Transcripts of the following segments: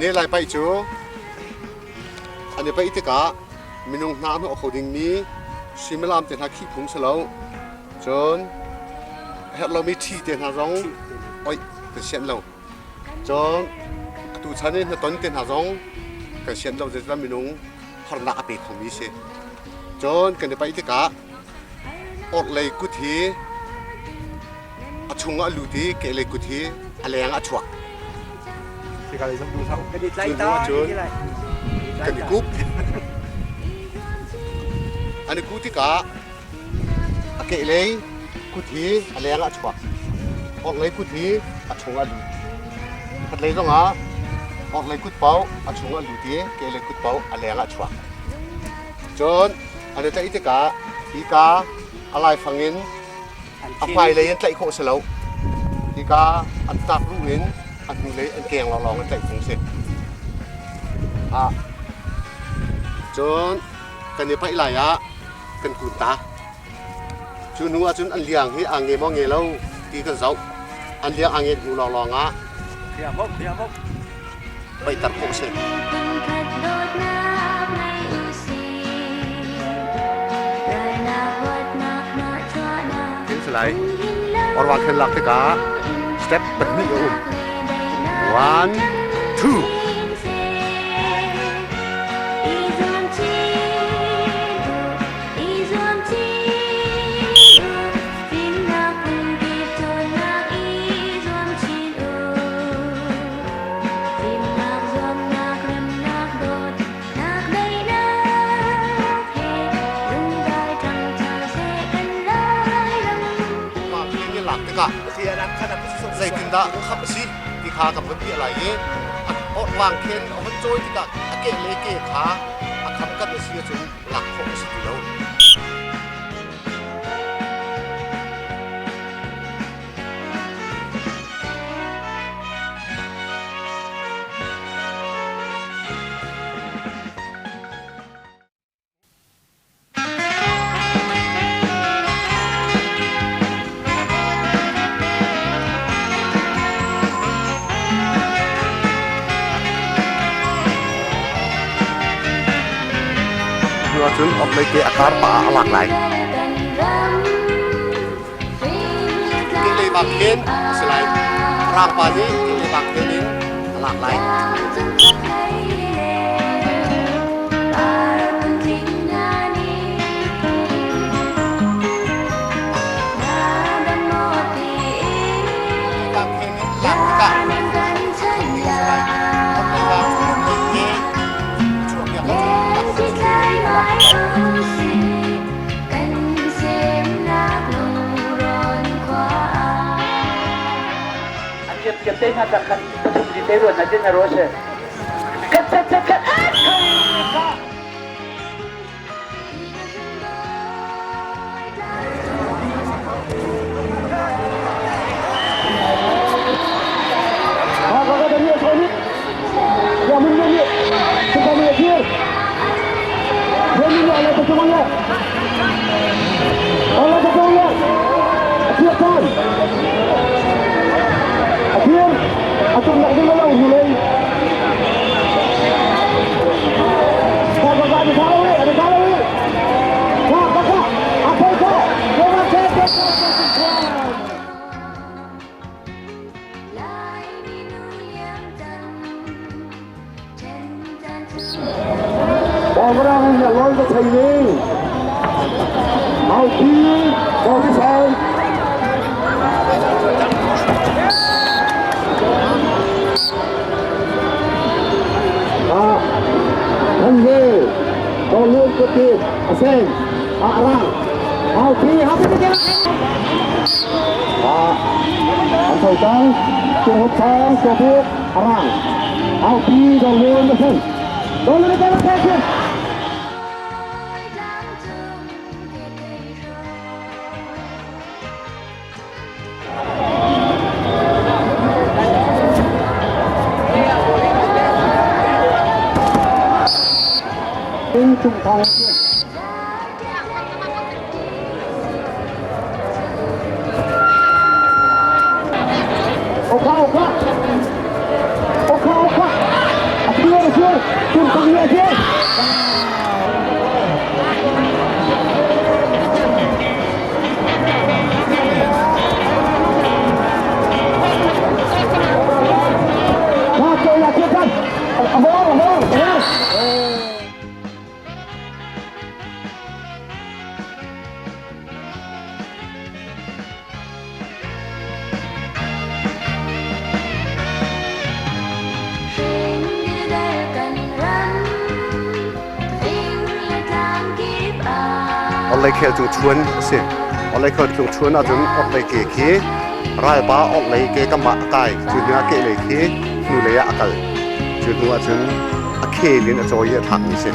Kan nih Lai paih cu an i paih tikah minung hna a hnawh kho dingmi suimilam te hna khih phung si lo. Cun a herh lomi ṭhi te hna zong oih kan sianh lo. Cun atu chan i hnaton te hna zong kan sianh lo zeicahtiah minung harnak a pe khomi si. Cun kan i paih tikah orhlei kut hi a chungah a lut i kehlei kut hi a leng ah a chuak. Cu hnu ahcun kan i kup. An i kuh tikah a kehlei kut hi a leng ah a chuak. Orhlei kut hi a chungah a lut. Khatlei zongah orhlei kut paoh a chungah a lut i kehlei kut paoh a leng ah a chuak. Cun an i tlaih tikah hika a laifang in a hmailei in tlaih khawh si lo. Hika an tlakruh in a hnulei an keng lawnglawng in tlaih phung si. Ah. Cun kan i paih lai ah kan kun ta. Cu hnu ahcun an liang hi aa nge maw nge lo ti kan zoh. An liang aa nget hnu lawnglawng ah paihter khawh a si. Lai. Orwang khen lak tikah step pahnih a um. One, two. Zeitindah khap a si ti kha ka vun piah lai i orhlang khen a vun cawi tikah a ke le ke kha a kham kat a si ahcun lak khawh a si ti lo. Cun orhlei ke a kar pah ah a lak lai. Kehlei bak khin a si lai. Rangpa nih kehlei bak khin in a lak lai. Bak khin in lak tikah Tiap te hna khat pathum di te ruan na tin na ro se. Khat khat khat khat khat. Orhlei khel cung chuan a si. Orhlei khel cung chuan ahcun orhlei ke khi ralpa orhlei ke kam ah a kai. Cu hnu ah kehlei khi hnulei ah a kal. Cu hnu ahcun a khel in a cawi i a thlakmi a si.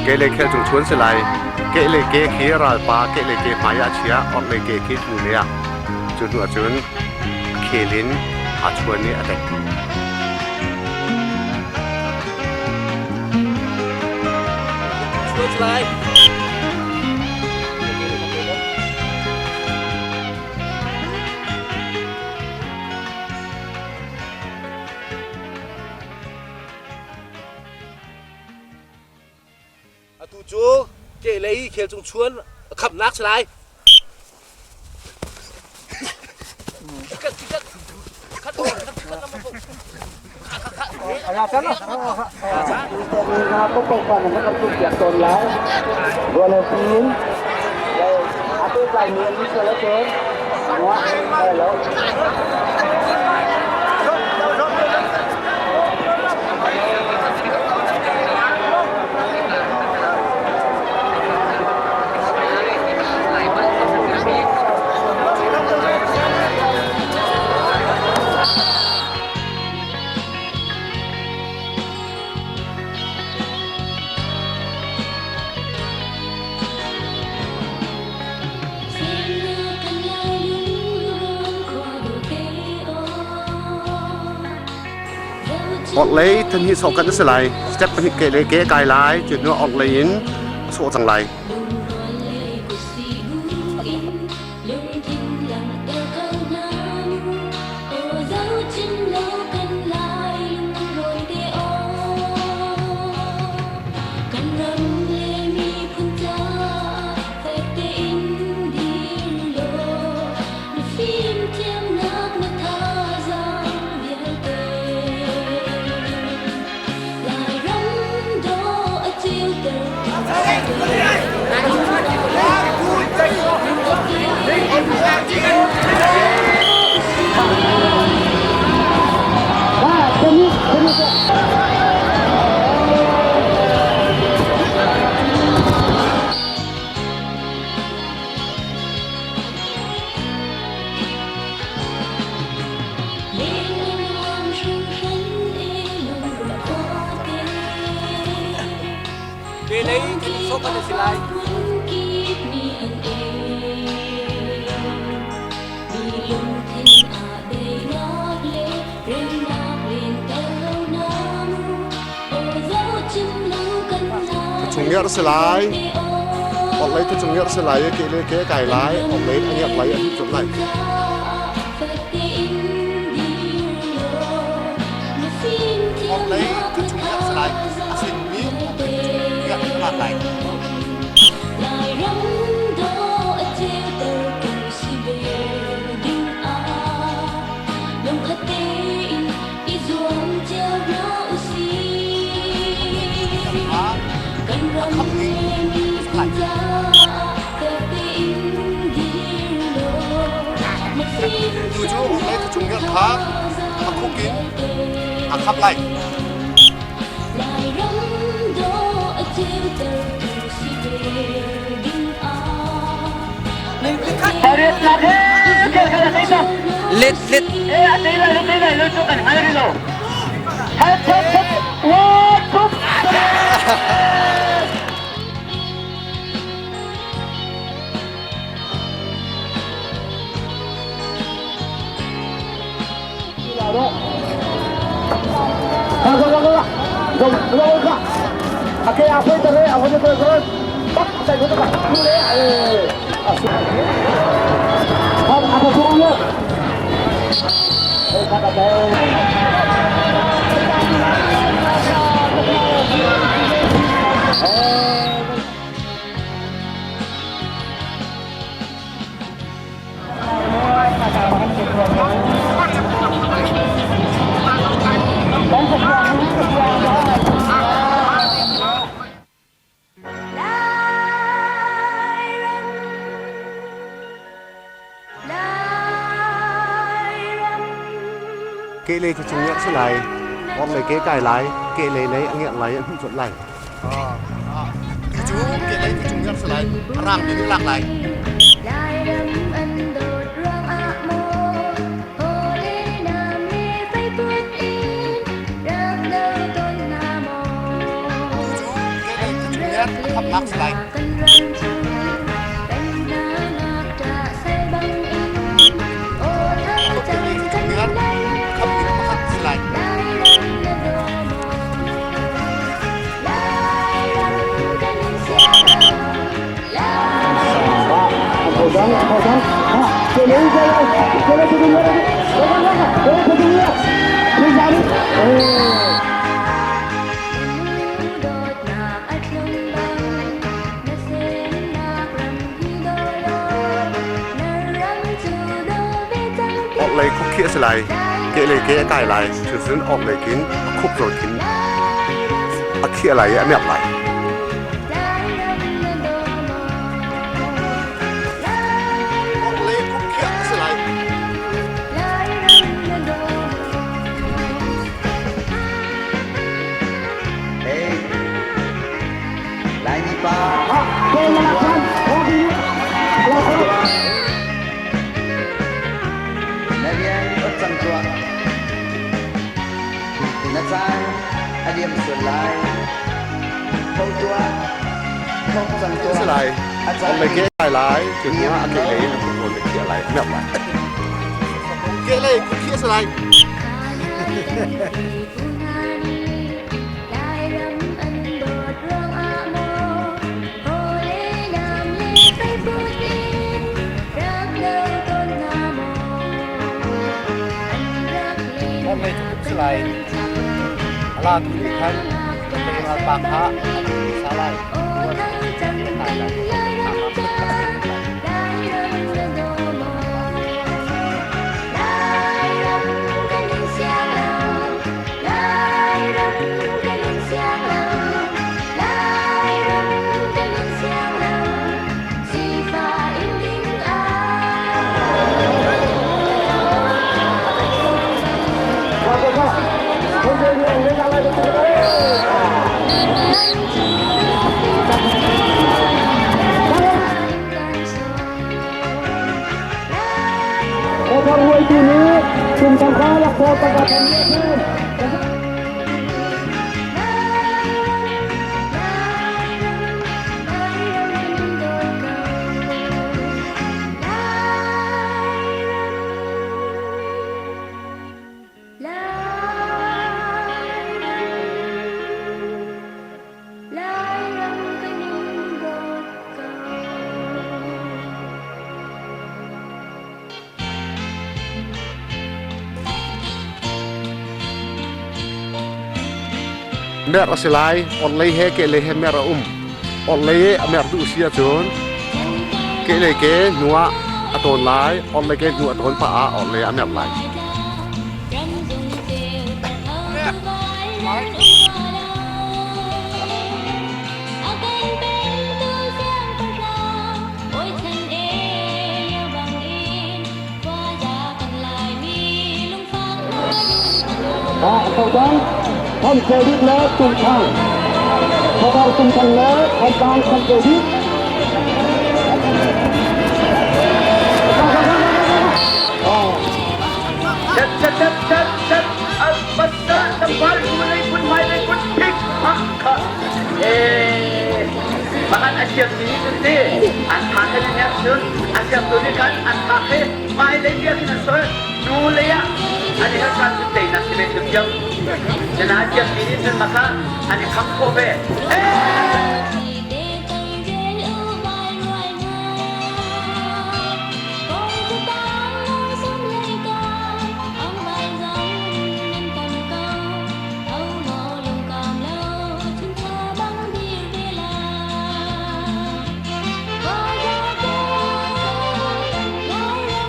Kehlei khel cung chuan si lai. Kehlei ke khi ralpa kehlei ke hmai ah a chia, orhlei ke khi hnulei ah. Cu hnu ahcun a khel in aa chuan i a tek. Lai. Atu cu kehlei khel cung chuan khamnak si lai. Orhlei thanhnih sawh kan a si lai. Step pahnih ke le ke kai lai. Cu hnu orhlei in a sawh cang lai. Chung ngiar si lai. Orhlei tu cung ngiar si lai i ke le ke kai lai. Orhlei a ngiar lai a hip cung lai. a khap ding a si lai. Tu cu orhlei thachung ngerh kha a khuk in a khap lai. Lit lit. Kehlei cu cung ngerh si lai, orhlei ke kai lai, kehlei lei a ngerh lai, a hmuh colh lai. Ti cu kehlei cu cung ngerh si lai, a rang mi nih lak lai. Tu cu kehlei cu cung ngerh a khamnak si lai. Orhlei khuk khi a si lai. Kehlei ke a kai lai. Cucun orhlei kin a khuk zawn khin a khiah lai i a merh lai. Orhlei khuk khiah a si lai. Na rian ot cang tuah. Na caan a liam sual lai. Tho tuah. Thawk cang tuah. Si lai. A caan Orhlei ke kai lai. Cu hnu ah a kehlei in a khuk zawn a khiah lai. A merh lai. Kehlei khuk khiah a si lai. Orhlei cu tuk si lai. A latu nih khan orhlei ralpa kha a duh hmasa lai. Tuan a kai lai. Merh a si lai. Orhlei he kehlei he merh a um. Orhlei i a merh duh si ahcun kehlei ke hnu ah a tawn lai. Orhlei ke hnu a tawn pah ah orhlei ah a merh lai. Thom Credit le Tumthang Khuabar Tumthang le Thantlang Thom Credit. Chat chat chat chat chat pasal tampal kulei pun mai lei pun phik phak kha eh makan asiam ni cun te an tha khan in cun asiam tu ni khan an tha khe mai lei bia khin an soi nu lei ah an i hersan cun teinak si ve thiamthiam na thiam mi nih cun maka an i kham khawh ve.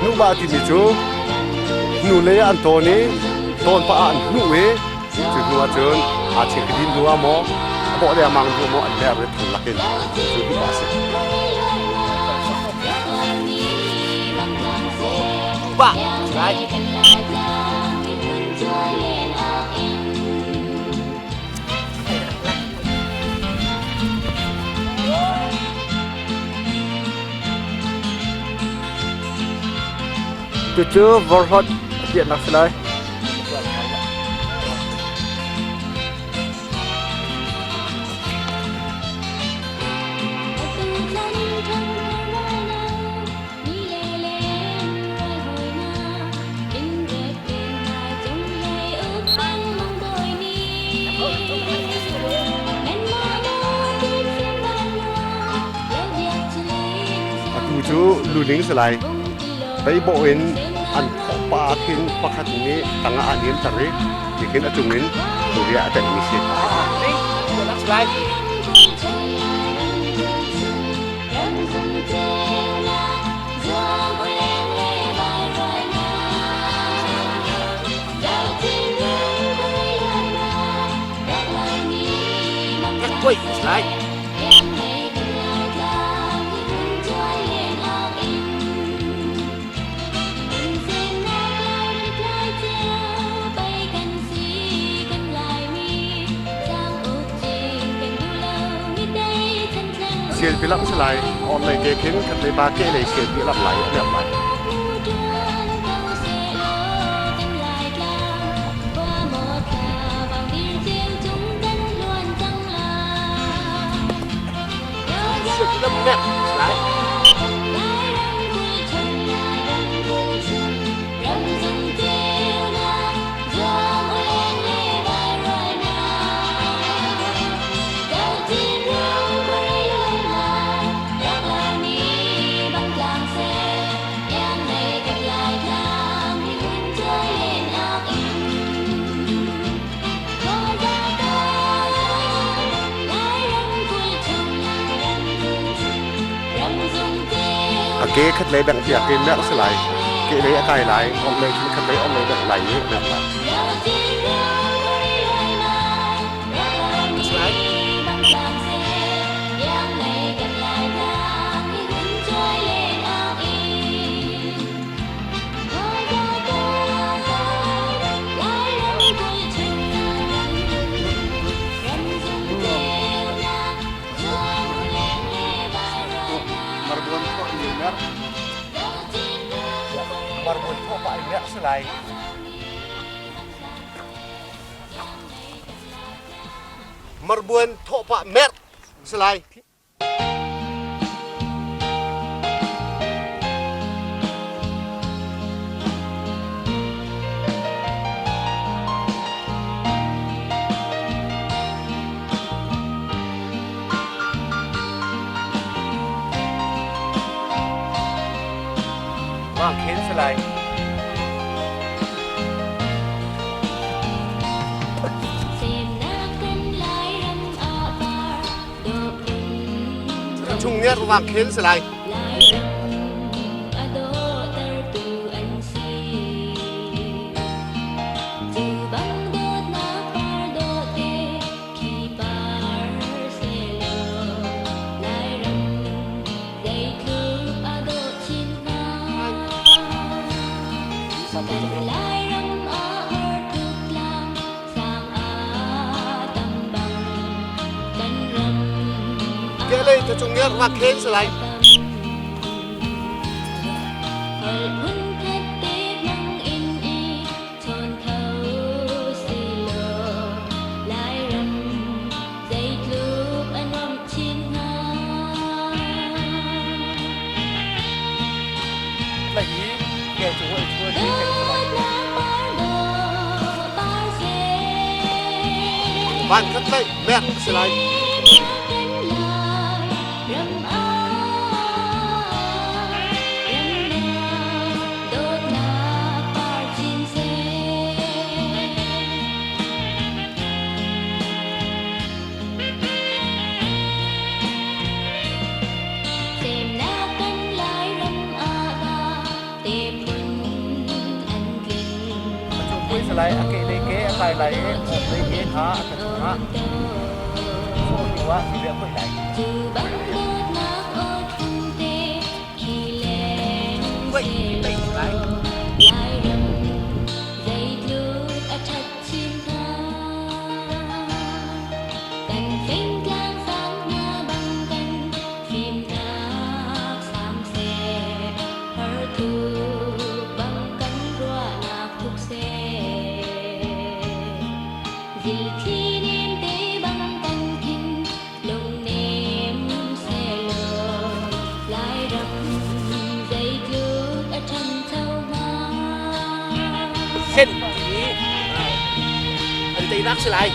Nuva timi cu hnulei ah an tawn i tawn pah ah an hnuh i cu hnu ahcun aa ching ka din hnu ah maw a bawh le a mang hnu maw an ler i thang lakin cu hnuh a si. Ba, right. Cucu vorhlawt a piahnak si lai. Atu cu luling si lai. Beibawh in an thawh pa khin pakhat nih tangah aa niam ter i tikhin a cung in duri ah a tengmi si. Quỷ lại. Sial pi lam si lai. On lei ke khin khat lei pa ke lei sial pi lam lai a liam lai. A ke khat lei bengh piak in merh si lai. Ke lei a kai lai, ong lei khin khat lei ong lei bengh lai i merh lai. Marbuan thawh in merh. Marbuan thawh pah in merh si lai. Marbuan thawh pah merh si lai. Vangkhen si lai. Chung nih vangkhen si lai. Kehlei thacung ngerh rak khen si lai. Lai hi kel cu an chuan i kel cu lai. Van khat lai mek si lai. Lai a ke lei ke a kai lai i awk lei ke kha a ka chungah sawh hnu ah mi a phoih lai. Sen timi an teinak si lai.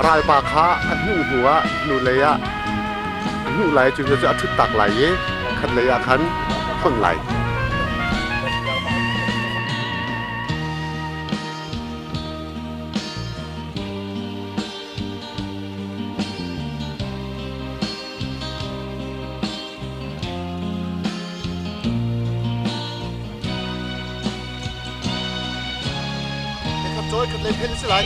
Ralpa kha a hnuh hnu ah hnulei ah a hnuh lai cu cu a ṭhut tak lai i khatlei ah khan hon lai. Khat lei phen si lai.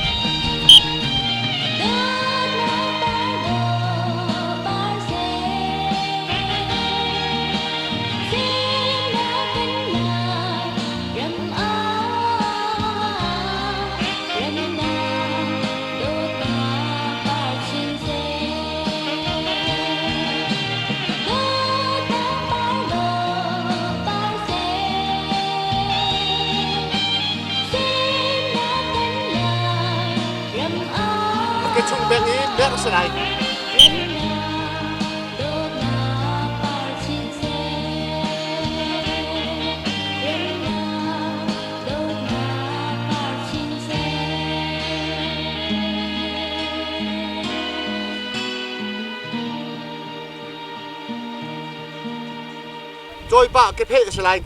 Ke chung beng i ber si lai. Cawipa ke pheh si lai.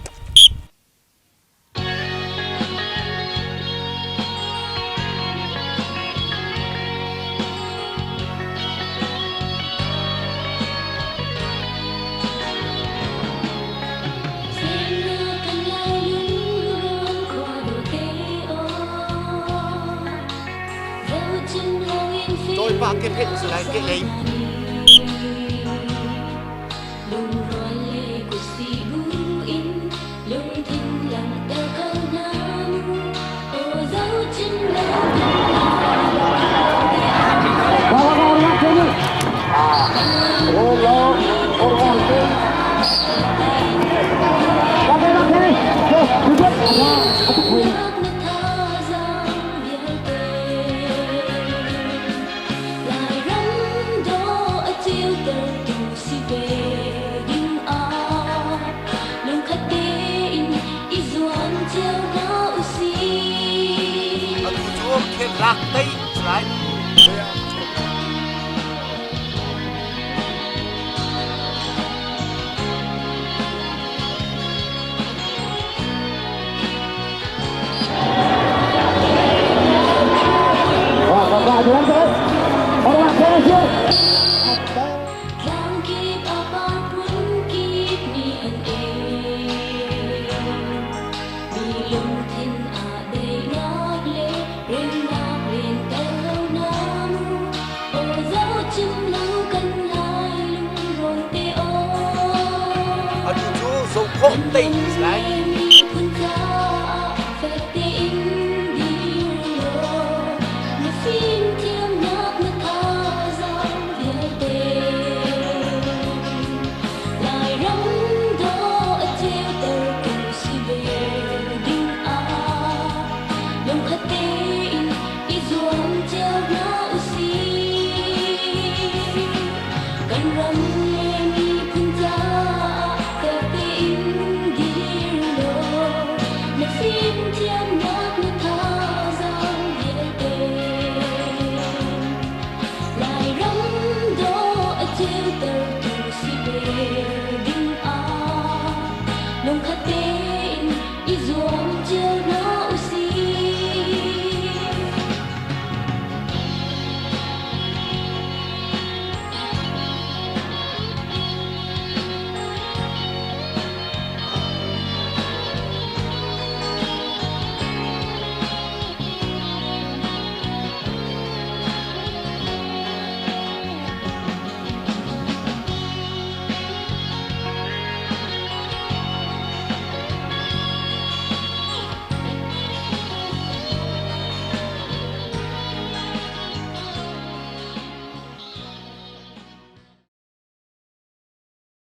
Cawipa ke pheh si lai ke lei. Atu cu khelak tei si lai. tei si lai.